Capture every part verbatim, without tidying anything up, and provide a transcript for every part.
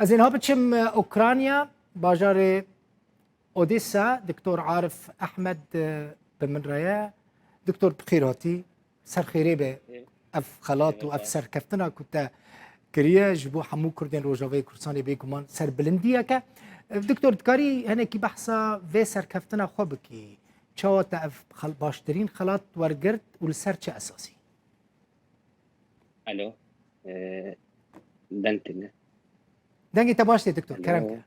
Ez ê niha biçim, e, Ukrayna, bajarê Odessa, Doktor Arif Ehmed, e, bi min re ye. Doktor, bi xêr hatî. Ser xêrê be. Ev xelat û ev serkeftina ku te kiriye ji bo hemû Kurdên Rojavayê Kurdistanê bêguman serbilindiyek e. E, Doktor, dikarî hinekî behsa vê serkeftina xwe bikî? Çawa te ev xel-, baştirîn xelat wergirt û li ser çi esasî? Alo. E, deng tune. Dengê te baş tê, Doktor, kerem ke.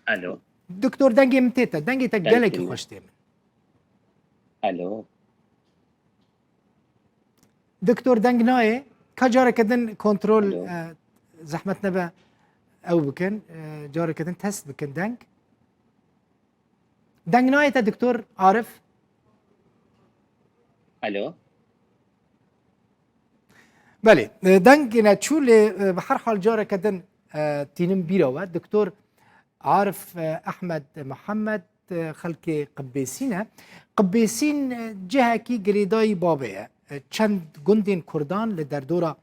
Alo. Doktor, dengê min tê te. Dengê te gelekî xweş tê min. Alo. Doktor, deng nayê. Ka careke din kontrol, Alo. e, zehmet nebe ew bikin. E, careke din test bikin deng. Deng nayê te, Doktor Arif? Alo. Belê, e, deng neçû lê, e, bi her hal careke din, e, tînim bîra we. Doktor Arif, e, Ehmed Mihemed, e, xelkê Qibêsîn e. Qibêsîn, e, cihekî girêdayî Babê ye. E, çend gundên Kurdan li derdora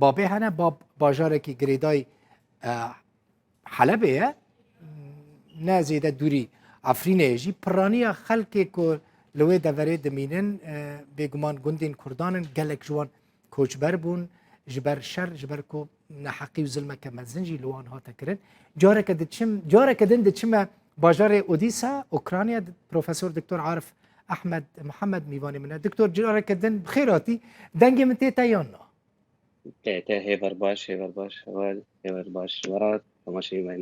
Babê hene. Bab bajarekî girêdayî, e, Helebê ye, ne zêde dûrî Efrînê ye jî. Piraniya xelkê ku li wê deverê dimînin, e, bêguman gundên Kurdan in, gelek ji wan koçber bûn, ji ber şer, ji ber ku neheqî û zilmeke mezin jî li wan hate kirin. Careke diçim, careke din diçime bajarê Odîsa, Ukrayna, Profesor Doktor Arif Ehmed Mihemed mîvanê min e. Doktor, careke din bi xêr hatî. Dengê min tê te yan na? Te, te hêver baş, hêver baş, heval, hêver baş, Murat, temaşeyî me.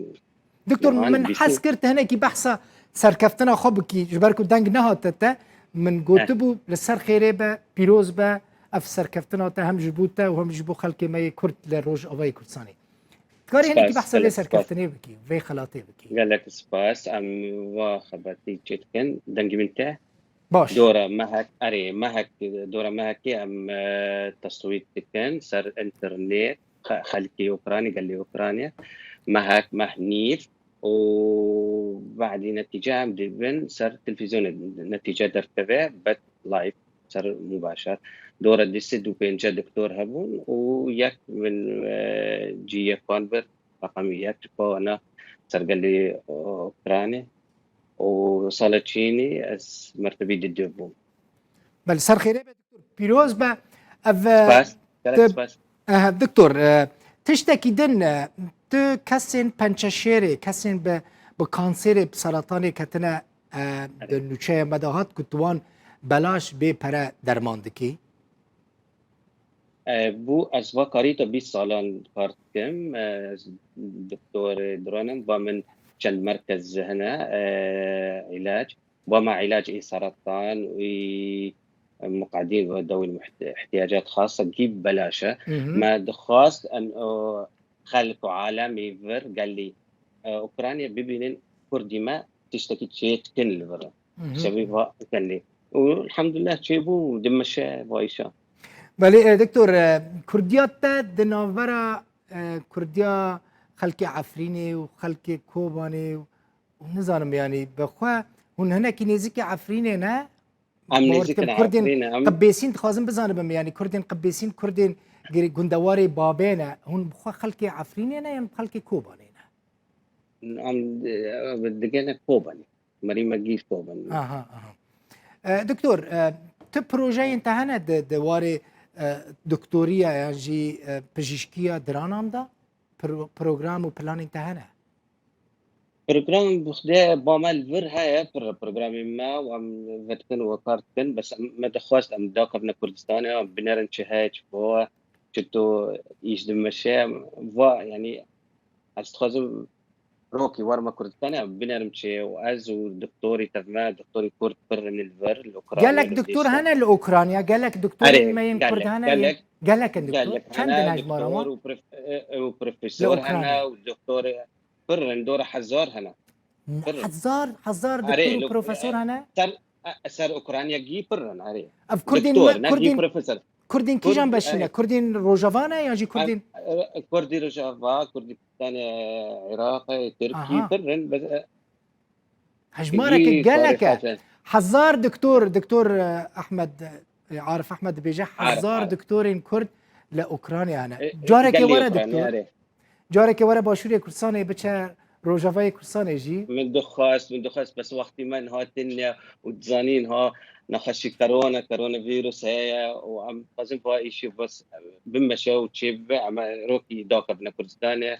Doktor, min hez kir tu hinekî behsa serkeftina xwe bikî, ji ber ku deng nehate te, min gotibû, li ser xêrê be, pîroz be, ev serkeftina te hem ji bo te û hem ji bo xelkê me yê Kurd li Rojavayê Kurdistanê. Dikarî hinekî behsa vê serkeftinê bikî, vê xelatê bikî? Gelek spas, em va xebatî çê dikin, dengê min te. Baş. Dora mehek, erê, mehek, dora mehekê em, e, teswît dikin ser înternet, xe-, xelkê Ukraynê, gelê Ukraynê. Mehek, meh nîv û badî netîce em dibin ser televîzyonê, netîce derkeve, bet live, ser mubaşer. Dora du sed û pêncî doktor hebûn û yek min, e, cî yekan bir, reqemî yek ji bo wana ser gelê, e, Ukraynê. û sala çînî ez mertebî di du bûm. Belê, ser xêrê be, doktor. Pîroz be. Ev, e, Spas. Gelek spas. Ehe, doktor, e, tiştekî din, e, tu kesên pençeşêrê, kesên bi, bi kanserê, bi seratanê ketine, e, di nûçeya me de hat ku tu wan belaş bê pere derman dikî? E, bû ez va karî te bîst salan kar dikim. E, ez doktorê dironim, ba min çend merkez hene, e, îlac. Ba me îlac ê seratan, ê muqedîn ve dewî muht-, ihtiyacat xasa gî belaş e. Hı hı. Me dixwast em, o, xelk û alemê vir gelî, e, Ukraynê bibînin Kurdî me tiştekî çêdikin li vir. Hı hı. Sebî va gelî. Û elhamdulillah çêbû, dimeşe vayşa. Belê, e, doktor, e, Kurdiya te di navbera, e, Kurdiya xelkê Efrînê û xelkê Kobanê û, û nizanim, yanî bi xwe hûn hinekî nêzîkî Efrînê ne? Em nêzîk in Efrînê, em Qibêsîn dixwazim bizanibim, yanî Kurdên Qibêsîn, Kurdên girê-, gundewarê Babê ne. Hûn bi xwe xelkê Efrînê ne yan xelkê Kobanê ne? Em, e, digene Kobanê. Merî me gî Kobanê. Aha, aha. E, doktor, e, tu projeyên te hene di, di warê, e, doktoriya yan jî, e, pijîşkiya diranan de? Pro-, program û planên te hene? Program bi xwedê ba me li vir heye, pir programên me û em vedikin û kar dikin, bes em, me dixwest em dakevine Kurdistanê, em binerin çi heye, çi bo, çito îş dimeşe, va, yanî ez dixwazim rokî warime Kurdistanê, em binerim çi û ez û doktorî tev me, doktorî Kurd pir in li vir, li Ukrayna, Gelek li doktor Odessa. Hene li Ukrayna, gelek doktorên me yên Kurd hene, gelek, gelek in doktor. Gelek hene, çend in hejmara wan? Doktor û prof-, e, e, û profesor hene û doktor, pir in, dora hezar hene. Pir in. Hezar, hezar doktor û profesor hene? Ser, e, ser Ukrayna gî pir in, erê. Ev Kurdên, Kurdên kîjan beşî ne? Kurdên Rojava ne yan jî Kurdên? E, e, Kurdî Rojava, Kurdî Kurdistanê, Iraqê, Tirkî, pir in. Bes, e, Hejmareke gelek e. Hezar doktor, doktor, e, Ehmed, e, e, Arif Ehmed dibêje hezar doktorên Kurd li Ukrayna hene. E, e, Carekê were doktor. Carekê were Başûrê Kurdistanê, biçe Rojavayê Kurdistanê jî. Min dixwest, min dixwest, bes wextî me niha tune û dizanî niha nexweşî korona, koronavîrus heye û em dixwazin va îşî bes bimeşe û çêbibe, em ê rokî dakevine Kurdistanê.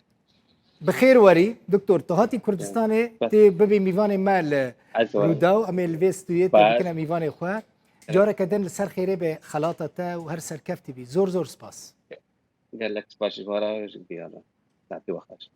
Bi xêr werî, doktor. Tu hatî Kurdistanê, tê bibî mîvanê me li Rûdaw, em ê li vê stûyê te bikine mîvanê xwe. Careke din li ser xêrê be xelata te û her serkeftî bî. Zor zor spas. Gelek spas ji we re, ji diyar re. Saetî we xweş.